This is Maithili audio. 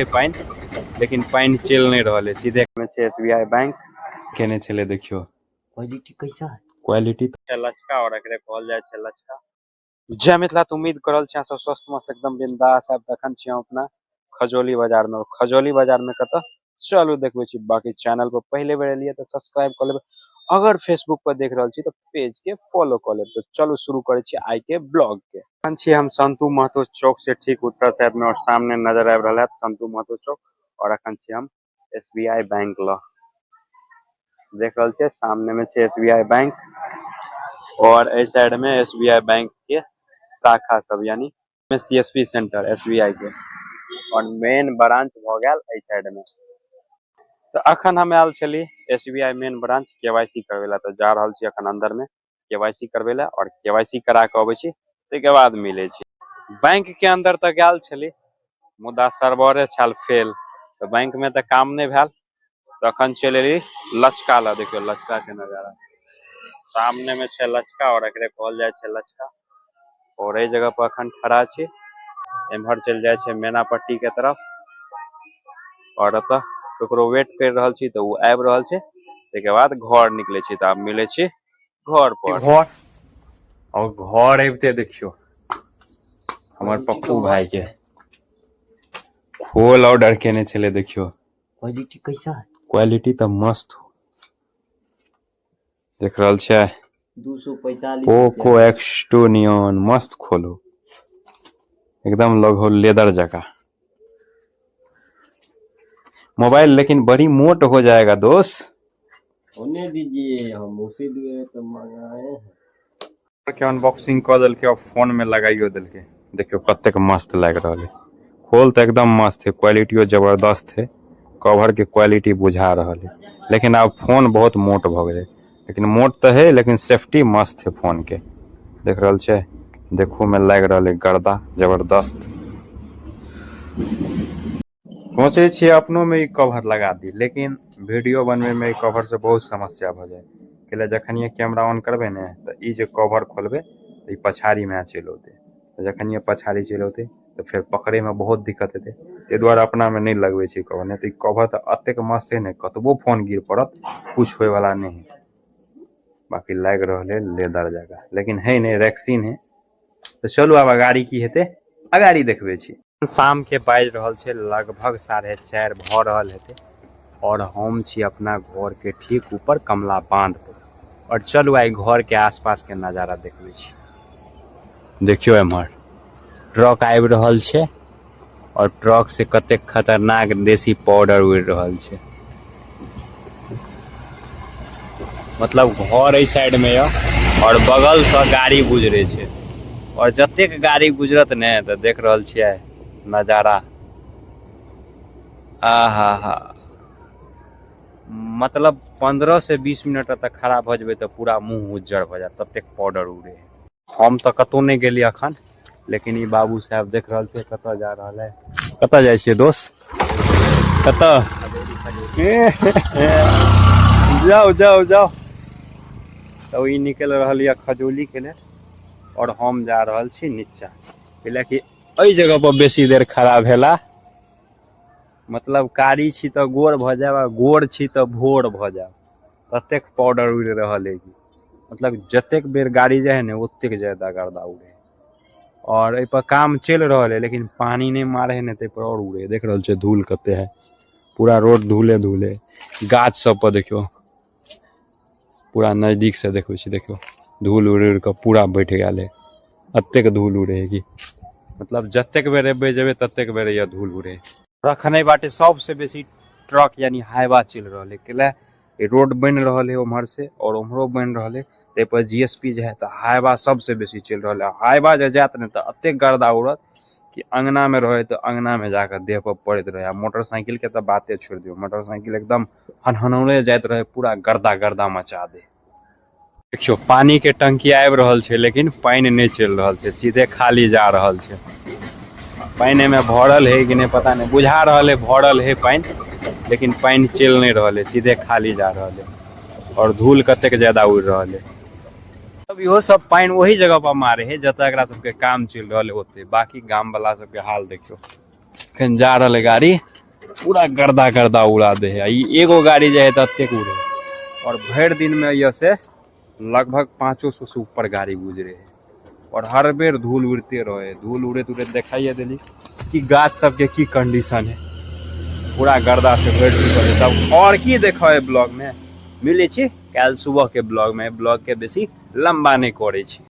पानि, लेकिन पानि चलि नहि रहल है। सीधे में छै एसबीआई बैंक केने छलै। देखियौ क्वालिटी कैसा है? क्वालिटी लचका और एकरे कहल जाइ छै लचका। जय मिथिला। तऽ उम्मीद करल छी अहाँ सब स्वस्थ मस्त एकदम बिंदास आब। तखन छी हम अपना खजौली बाजार में। खजौली बाजार में कतऽ, चलू देखबै छी। बाकी चैनल पर पहिले बेर एलियै तऽ सब्सक्राइब कऽ लेबै, अगर फेसबुक पर देख रहल छी तऽ पेज के फॉलो कऽ लेब। तऽ चलू शुरू करै छी आइ के ब्लॉग के। अखन छी हम संतू महतो चौक से ठीक उत्तर साइड में और सामने नजर आबि रहल है संतू महतो चौक। और अखन छी हम एसबीआई बैंक लग, देख रहल छियै सामने में छै एसबीआई बैंक और एहि साइड में एसबीआई बैंक के शाखा सब, यानी सीएसपी सेंटर एसबीआई के और मेन ब्रांच भऽ गेल एहि साइड में। तऽ अखन हम आयल छली एसबीआई मेन ब्रांच केवाईसी करबै ला। तऽ जा रहल छी अखन अंदर में केवाईसी करबै ला और केवाईसी करा के अबै छी, ताहिके बाद मिलै छी। बैंक के अंदर तऽ गेल छली, मुदा सर्वरे छल फेल, तऽ बैंक में तऽ काम नहि भेल। तखन चलि एली लचका ला। देखियौ लचका के नजारा, सामने में छै लचका और एकरे कहल जाइ छै लचका। और एहि जगह पर अखन खड़ा छी। एम्हर चलि जाइ छै मैनापट्टी के तरफ और एतऽ ककरो वेट करि रहल छी, तऽ ओ आबि रहल छै, ताहिके बाद घर निकलै छी। तऽ आब मिलै छी घर पर। घर और घर अबिते देखियौ हमर पप्पू भाई के खोल ऑर्डर केने छलै। देखियौ क्वालिटी कैसा है? क्वालिटी तऽ मस्त हो, देख रहल छियै। 245। पोको एक्स टू नियॉन, मस्त खोलो, एकदम लगो लेदर जगह मोबाइल, लेकिन बड़ी मोट हो जाएगा दोस्त। होने दीजिए, हम उसी लिए तो मंगाए हैं। के अनबॉक्सिंग कऽ देलकै और फोन में लगाइयो देलकै। देखियौ कतेक मस्त लागि रहल है। खोल तऽ एकदम मस्त है, क्वालिटियो जबरदस्त है, कवर के क्वालिटी बुझा रहल है, लेकिन आब फोन बहुत मोट भऽ गेलै। लेकिन मोट तऽ है, लेकिन सेफ्टी मस्त है फोन के। देख रहल छै, देखो में लागि रहल है गर्दा जबरदस्त। सोचै छियै अपनो में ई कवर लगा दी, लेकिन वीडियो बनबै में ई कवर से बहुत समस्या भऽ जाय कैले। जखनिये कैमरा ऑन करबै ने, तऽ ई जे कवर खोलबै तऽ ई पछाड़ी में चलि औतै। तऽ जखनिये पछाड़ी चलि औतै तऽ फेर पकड़ै में बहुत दिक्कत हेतै। ताहि दुआरे अपना में नहि लगबै छै कवर, नहि तऽ ई कवर तऽ एतेक मस्त है ने, कतबो फोन गिर पड़त कुछ होय वाला नहि है। बाकी लागि रहल है लेदर जगह, लेकिन है नहि, रैक्सीन है। तऽ चलू आब अगाड़ी की हेतै, अगाड़ी देखबै छी। शाम के बाजि रहल छै लगभग 4:30 भऽ रहल हेतै और हम छी अपना घर के ठीक ऊपर कमला बांध पर। और चलू आइ घर के आसपास के नजारा देखबै छी। देखियौ एम्हर ट्रक आबि रहल छै और ट्रक से कतेक खतरनाक देसी पाउडर उड़ि रहल छै। मतलब घर एहि साइड में यऽ और बगल से गाड़ी गुजरे छै और जतेक गाड़ी गुजरत ने, तऽ देख रहल छियै नजारा, आ हा हा। मतलब 15 से 20 मिनट तक खड़ा भऽ जेबै तऽ पूरा मुँह उज्जर भऽ जायत, ततेक पाउडर उड़े। हम तऽ कतहु नहि गेली अखन, लेकिन ई बाबू साहेब देख रहल छै कतऽ जा रहल है। कतऽ जाइ छियै दोस्त? कतऽ? जाउ जाउ जाउ। तऽ ई निकलि रहल यऽ खजौलीके लेल आओर हम जा रहल छी नीचा, कैलाकि एहि जगह पर बेसी देर खड़ा भेला मतलब कारी छी तऽ गोर भऽ जायब आ गोर छी तऽ भोर भऽ जायब, ततेक पाउडर उड़ि रहल है कि मतलब जतेक बेर गाड़ी जाइ है ने, ओतेक ज्यादा गर्दा उड़े है। और एहि पर काम चलि रहल है, लेकिन पानी नहि मारे है ने, ताहि पर और उड़े। देख रहल छै धूल कते है, पूरा रोड धूले धूले। गाछ सब पर देखियौ, पूरा नजदीक से देखबै छी, देखियौ धूल उड़ि उड़ि कऽ पूरा बैठ गेल है। एतेक धूल उड़े है कि मतलब जतेक बेर एबै जेबै, ततेक बेर यऽ धूल उड़े। रखने बाटे सबसे बेसी ट्रक यानी हाईवा चलि रहल है, कैला रोड बनि रहल है उम्हर से और उम्हरो बनि रहल है, ताहि पर जीएसपी जे है, तऽ हाईवा सबसे बेसी चलि रहल है। हाईवा जे जायत ने, तऽ एतेक गर्दा उड़त कि अंगना में रहे तऽ अंगना में जाकऽ देह पर पड़ैत रहे। आ मोटरसाइकिल के तऽ बाते छोड़ि दियौ, मोटरसाइकिल एकदम हनहनौने जाइत रहे, पूरा गर्दा गर्दा मचा दे। देखियौ पानी के टंकी आबि रहल छै, लेकिन पानि नहि चलि रहल छै, सीधे खाली जा रहल छै। पानि एहिमे भरल है कि नहि पता नहि, बुझा रहल है भरल है पानि, लेकिन पानि चलि नहि रहल है, सीधे खाली जा रहल है। और धूल कतेक ज्यादा उड़ि रहल है। अब इहो सब पानि ओही जगह पर मारे है जतऽ एकरा सबके काम चलि रहल है ओते। बाकी गाम वाला सबके हाल देखियौ। एखन जा रहल है गाड़ी, पूरा गर्दा गर्दा उड़ा दे है। ई एगो गाड़ी जे है तऽ एतेक उड़े है। और भरि दिन में यह से लगभग 500 से ऊपर गाड़ी गुजरे है। और हर बेर धूल उड़ते रहे, धूल उड़ैत उड़ैत देखाइए देली कि गाछ सबके की कंडीशन है, पूरा गर्दा से भरि चुकल है तब। और की देखो है ब्लॉग में, मिलै छी काल्हि सुबह के ब्लॉग में। ब्लॉग के बेसी लंबा नहि करै छी।